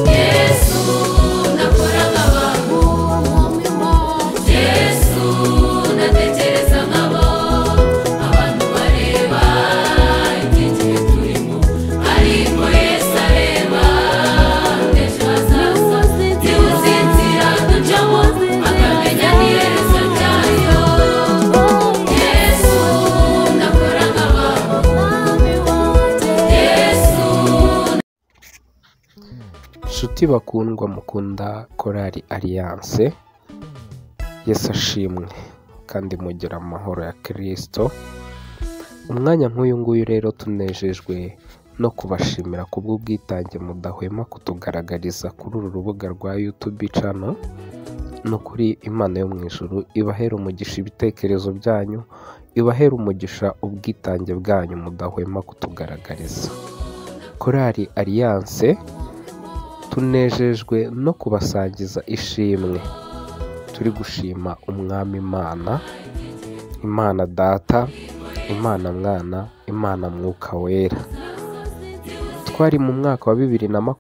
Yesu nakoraga abantu, Yesu natekereza nkabo, abantu bareba iby'igihe turimo, ariko Yesu areba ejo hazaza. Niwe uzi inzira ducamo, akamenya n'iherezo ryayo. Yesu nakoraga abantu, Yesu. Nshuti bakundwa mukunda Korali Alliance, Yesu ashimwe kandi mugira amahoro ya Kristo. Umwanya nk'uyu nguyu rero tunejejwe no kubashimira kubw'ubwitange mudahwema kutugaragariza kuri uru rubuga rwa YouTube channel. Ni ukuri Imana yo mu ijuru ibahera umugisha ibitekerezo byanyu, ibahera umugisha ubwitange bwanyu mudahwema kutugaragariza. Korali Alliance tunejejwe no kubasangiza ishimwe. Turi gushima Umwami Imana, Imana Data, Imana Mwana, Imana Mwuka Wera. Twari mu mwaka wa 2020.